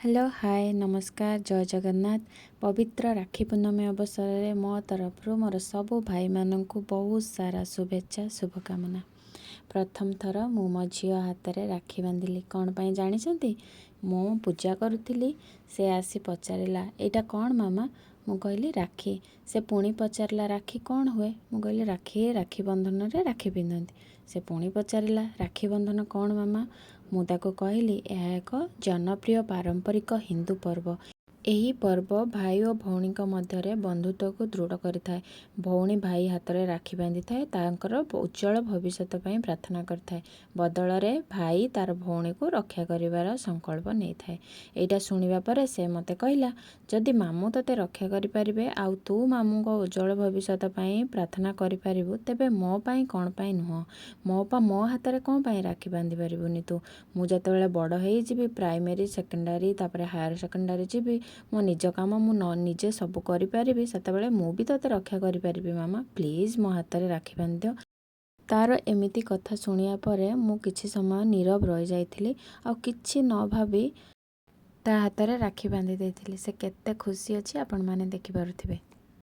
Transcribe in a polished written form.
Hello, ହାଏ, ନମସ୍କାର, ଜୟ ଜଗନ୍ନାଥ। ପବିତ୍ର ରାକ୍ଷୀ ପୂର୍ଣ୍ଣମୀ ଅବସରରେ ମୋ ତରଫରୁ ମୋର ସବୁ ଭାଇମାନଙ୍କୁ ବହୁତ ସାରା ଶୁଭେଚ୍ଛା, ଶୁଭକାମନା। ପ୍ରଥମ ଥର ମୁଁ ମୋ ଝିଅ ହାତରେ ରାକ୍ଷୀ ବାନ୍ଧିଲି। କ'ଣ ପାଇଁ ଜାଣିଛନ୍ତି? ମୁଁ ପୂଜା କରୁଥିଲି, ସେ ଆସି ପଚାରିଲା, "ଏଇଟା କ'ଣ ମାମା?" ମୁଁ କହିଲି, "ରାକ୍ଷୀ।" ସେ ପୁଣି ପଚାରିଲା, "ରାକ୍ଷୀ କ'ଣ ହୁଏ?" ମୁଁ କହିଲି, "ରାକ୍ଷୀ, ରାକ୍ଷୀ ବନ୍ଧନରେ ରାକ୍ଷୀ ପିନ୍ଧନ୍ତି।" ସେ ପୁଣି ପଚାରିଲା, "ରାକ୍ଷୀ ବନ୍ଧନ କ'ଣ ମାମା?" ମୁଁ ତାକୁ କହିଲି, ଏହା ଏକ ଜନପ୍ରିୟ ପାରମ୍ପରିକ ହିନ୍ଦୁ ପର୍ବ। ଏହି ପର୍ବ ଭାଇ ଓ ଭଉଣୀଙ୍କ ମଧ୍ୟରେ ବନ୍ଧୁତ୍ୱକୁ ଦୃଢ଼ କରିଥାଏ। ଭଉଣୀ ଭାଇ ହାତରେ ରାକ୍ଷୀ ବାନ୍ଧିଥାଏ, ତାଙ୍କର ଉଜ୍ଜଳ ଭବିଷ୍ୟତ ପାଇଁ ପ୍ରାର୍ଥନା କରିଥାଏ। ବଦଳରେ ଭାଇ ତାର ଭଉଣୀକୁ ରକ୍ଷା କରିବାର ସଂକଳ୍ପ ନେଇଥାଏ। ଏଇଟା ଶୁଣିବା ପରେ ସେ ମୋତେ କହିଲା, "ଯଦି ମାମୁଁ ତୋତେ ରକ୍ଷା କରିପାରିବେ ଆଉ ତୁ ମାମୁଁଙ୍କ ଉଜ୍ଜଳ ଭବିଷ୍ୟତ ପାଇଁ ପ୍ରାର୍ଥନା କରିପାରିବୁ, ତେବେ ମୋ ପାଇଁ କ'ଣ ପାଇଁ ନୁହଁ? ମୋ ହାତରେ କ'ଣ ପାଇଁ ରାକ୍ଷୀ ବାନ୍ଧି ପାରିବୁନି ତୁ? ମୁଁ ଯେତେବେଳେ ବଡ଼ ହେଇଯିବି, ପ୍ରାଇମେରୀ, ସେକେଣ୍ଡାରୀ, ତାପରେ ହାୟର ସେକେଣ୍ଡାରୀ ଯିବି, ମୋ ନିଜ କାମ ମୁଁ ନ ନିଜେ ସବୁ କରିପାରିବି, ସେତେବେଳେ ମୁଁ ବି ତୋତେ ରକ୍ଷା କରିପାରିବି। ମାମା, ପ୍ଲିଜ୍ ମୋ ହାତରେ ରାକ୍ଷୀ ବାନ୍ଧିଦିଅ।" ତାର ଏମିତି କଥା ଶୁଣିବା ପରେ ମୁଁ କିଛି ସମୟ ନୀରବ ରହିଯାଇଥିଲି ଆଉ କିଛି ନ ଭାବି ତା ହାତରେ ରାକ୍ଷୀ ବାନ୍ଧି ଦେଇଥିଲି। ସେ କେତେ ଖୁସି ଅଛି, ଆପଣମାନେ ଦେଖିପାରୁଥିବେ।